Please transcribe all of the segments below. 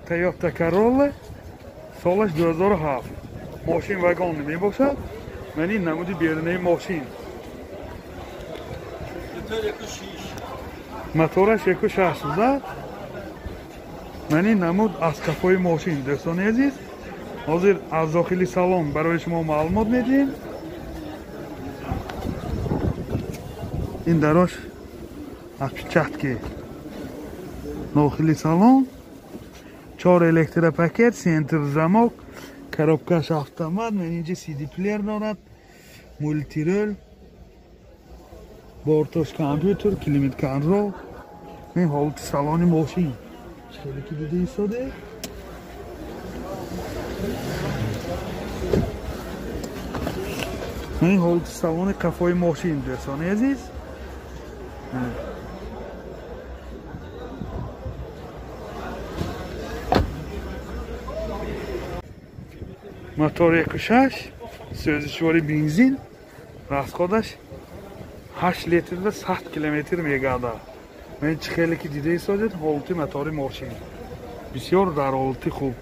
Toyota Corolla солаш 2007. Мошин вагон мебошад. Ман ин намуди берунаи мошин. Мотораш 1.6 буда. Ман ин намуд аз қафои мошин, дӯстони азиз. Ҳозир аз дохили салон барои шумо маълумот медиҳем. Ин дарош отпечатки. Дохили салон 4 электропакет, центр замок, коробкаш автомат, ман инҷа CD плеер дорад, мультирол, бортош компютер, климат контрол. Ин ҳолати салони мошин. Хеле ки дида истоде. Ин ҳолати салони қафои мошин, дӯстони азиз. Мотор 1.6, сӯзишвори бензин, расходаш 8 литр ва 100 километр мегардад. Ман чӣ хеле ки дида истодед, ҳолати мотори мошин бисёр дар ҳолати хуб.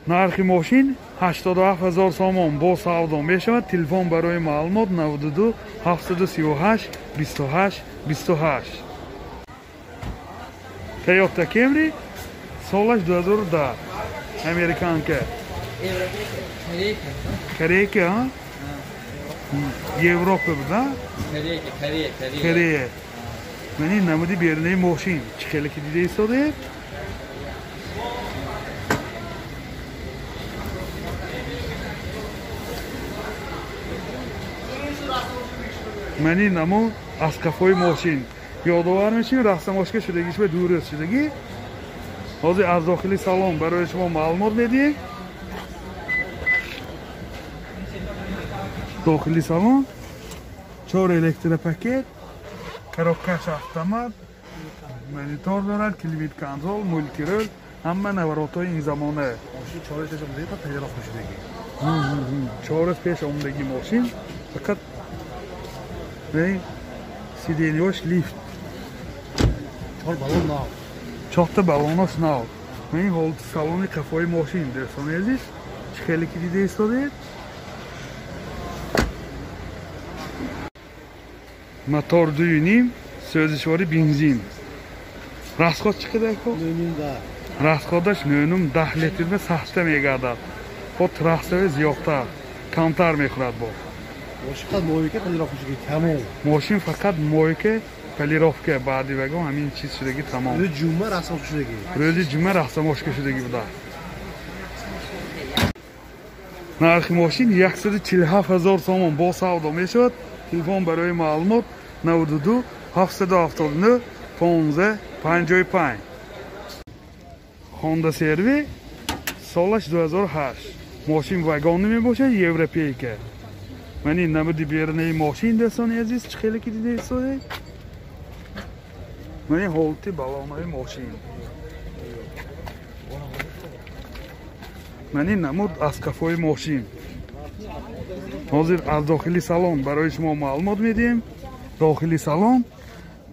Нархи мошин 87 000 сомон бо савдо мешавад. Телефон барои маълумот 92 738 28 28. Toyota Camry солаш 2010, американка. Корейка, а? Европа буда? Корея, Корея. Корея. Ман ин намуди берунаи мошин. Чӣ хеле ки дида истодед? Ман ин намуд аз қафои мошин. Ёдовар мешавем, растамошка шудагиш ба дуруст шудагӣ. Ҳозир аз дохили салон барои шумо маълумот медиҳем. Дохили салон 4 электропакет, коробкаш автомат, монитор дорад, климат контрол, мультирол, ҳама наворотҳои ин замона. Мошин 4 пеш омадагӣ, фақат полировка шудагӣ. 4 пеш омадагӣ мошин, фақат сиденьош лифт. 4 баллон нав. 4 баллонош нав. Ин ҳолати салони қафои мошин, дӯстони азиз. Чӣ хеле ки дида истодед? Мотор 2.5, сӯзишвори бензин. Расход чӣ қадар ко? 9.10. Расходаш 9.10 литр ва 100 мегардад. Бо трассаи зиёдтар, камтар мехӯрад бо. Мошин фақат мойка полировка шудагӣ, тамом. Мошин фақат мойка полировка, баъди вагон ҳамин чиз шудагӣ тамом. Рӯзи ҷумъа растамошка шудагӣ. Рӯзи ҷумъа растамошка шудагӣ буда. Нархи мошин 147 000 сомон бо савдо мешавад. Телефон барои маълумот 92 779 15 55. Honda CR-V солаш 2008. Мошин вагон мебошад, европейка. Ман ин намуди берунаи мошин, дӯстони азиз, чӣ хеле ки дида истодед? Ман ин ҳолати баллонаи мошин. Ман ин намуд аз қафои мошин. Ҳозир аз дохили салон барои шумо маълумот медиҳем. Дохили салон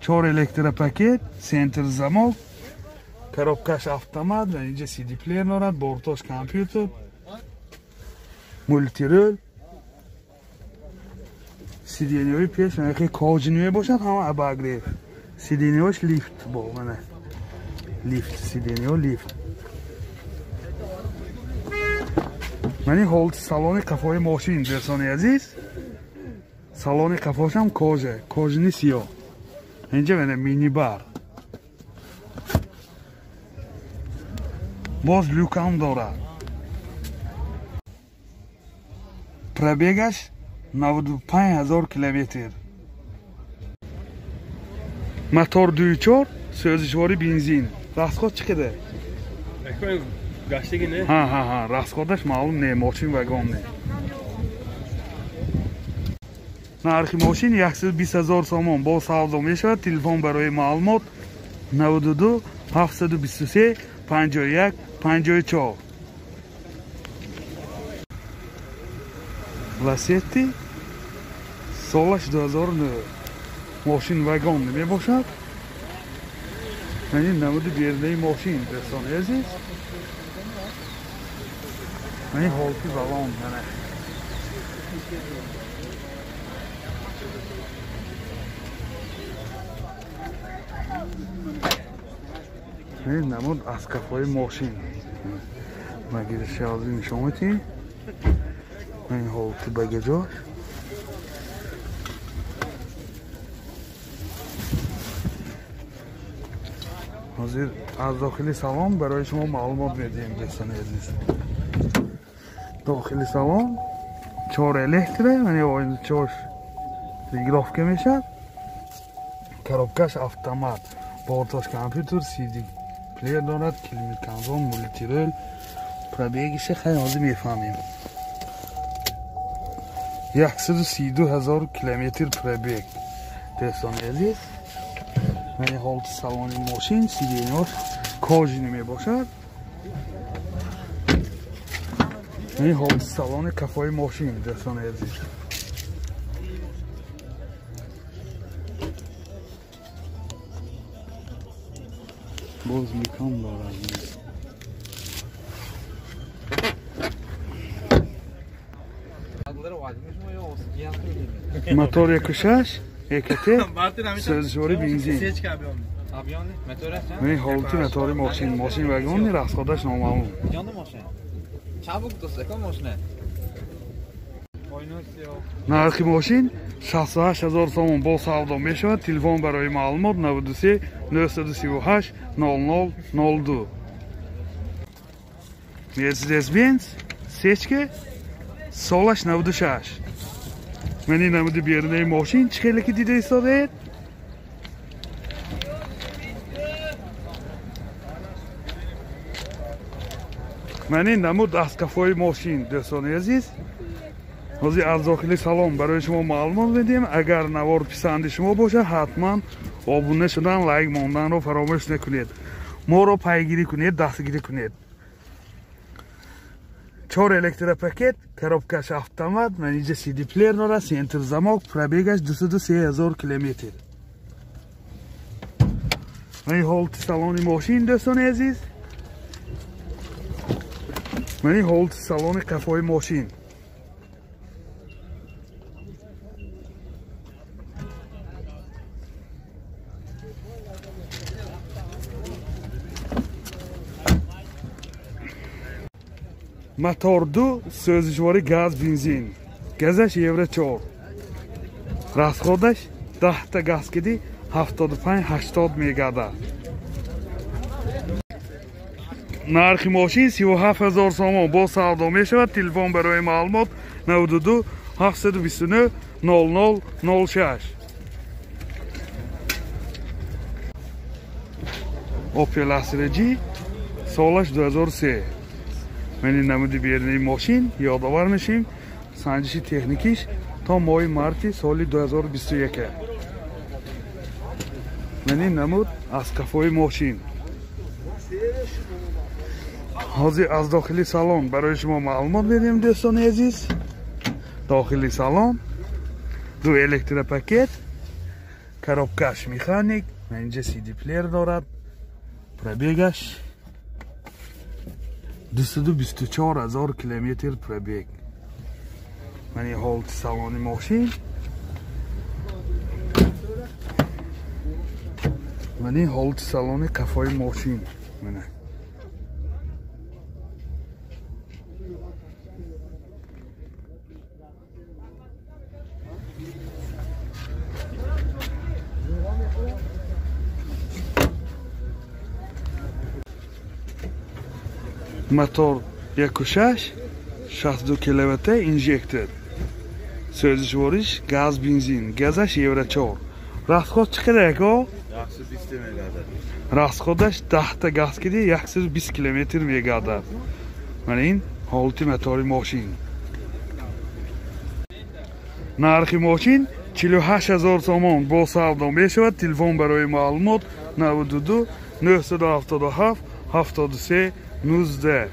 4 электропакет, центр замок, коробкаш автомат, ва инҷа CD плеер дорад, бортош компютер, мультирол, сиденьои пеш хеле кожаный мебошад, ҳама обогрев. Сиденьош лифт бо мана. Лифт, сиденьо лифт. Ман ин ҳолати салони қафои мошин, дӯстони азиз. Салони қафошам кожа, кожаный сиёҳ. Инҷа мана минибар. Боз люкам дорад. Пробегаш 95 000 километр. Мотор 2.4, сӯзишвори бензин. Расход чӣ қадар? Гаштагӣ не? Ҳа, ҳа, ҳа, расходаш маълум не, мошин вагон не. Нархи мошин 120 000 сомон бо савдо мешавад. Телефон барои маълумот 92 723 51 54. Ласетти солаш 2009. Мошин вагон мебошад. Ин намуди берунаи мошин, дӯстони азиз. Ин ҳолати балон, мана. Ин намуд аз кафои мошин. Багажаш ҳозир нишон медиҳем. Ин ҳолати багажош. Ҳозир аз дохили салон барои шумо маълумот медиҳем, дӯстони азиз. Дохили салон 4 электро, яъне оина 4 регулировка мешавад. Коробкаш автомат, борташ компютер, CD плеер дорад, климат-контрол, мультирол. Пробегиша хеле ҳозир мефаҳмем. 132 000 километр пробег. Дӯстони азиз, мани ҳолати салони мошин, сиденьяш кожини мебошад. Мани ҳолати салони кафои мошин, дӯстони азиз. Боз мекан дорад. Мотор 1.6 ЭКТ, сӯзишворӣ бензин. Ин ҳолати мотори мошин, мошин вагони, расходаш номаълум. Нархи мошин 68 000 сомон бо савдо мешавад. Телефон барои маълумот 93 938 00 02. Mercedes-Benz сечка, солаш 96. Ман ин намуди берунаи мошин чӣ хеле ки дида истодаед. Ман ин намуд аз кафои мошин, дӯстони азиз. Ҳозир аз дохили салон барои шумо маълумот медиҳем. Агар навор писанди шумо бошад, ҳатман обуна шудан, лайк монданро фаромӯш накунед. Моро пайгирӣ кунед, дастгирӣ кунед. 4 электропакет, коробкаш автомат, маниҷа CD плеер дорад, центр замок, пробегаш 203 000 километр. Мани ҳолати салони мошин, дӯстони азиз. Мани ҳолати салони кафои мошин. Мотор 2, сӯзишворӣ газ, бензин. Газаш евро 4. Расходаш 10 та газ киди 75-80 мегада. Нархи мошин 37 000 сомон бо савдо мешавад. Телефон барои маълумот 92 729 00 06. Opel Astra G, солаш 2003. Ман ин намуди берунаи мошин ёдовар мешем. Санҷиши техникиш то моҳи марти соли 2021. Ман ин намуд аз кафои мошин. Ҳозир аз дохили салон барои шумо маълумот медиҳем, дӯстони азиз. Дохили салон 2 электропакет, коробкаш механик, инҷа CD плеер дорад, пробегаш 224 000 километр пробег. Мани ҳолати салони мошин. Мани ҳолати салони кафои мошин. Мана. Мотор 1.6, 62 киловатт инжектор. Сӯзишвориш газ, бензин, газаш евро 4. Расход чӣ қадар ако? 120 мегардад. Расходаш 10 та газ киди 120 километр мегардад. Мана ин ҳолати мотори мошин. Нархи мошин 48 000 сомон бо савдо мешавад. Телефон барои маълумот 92 977 73 19.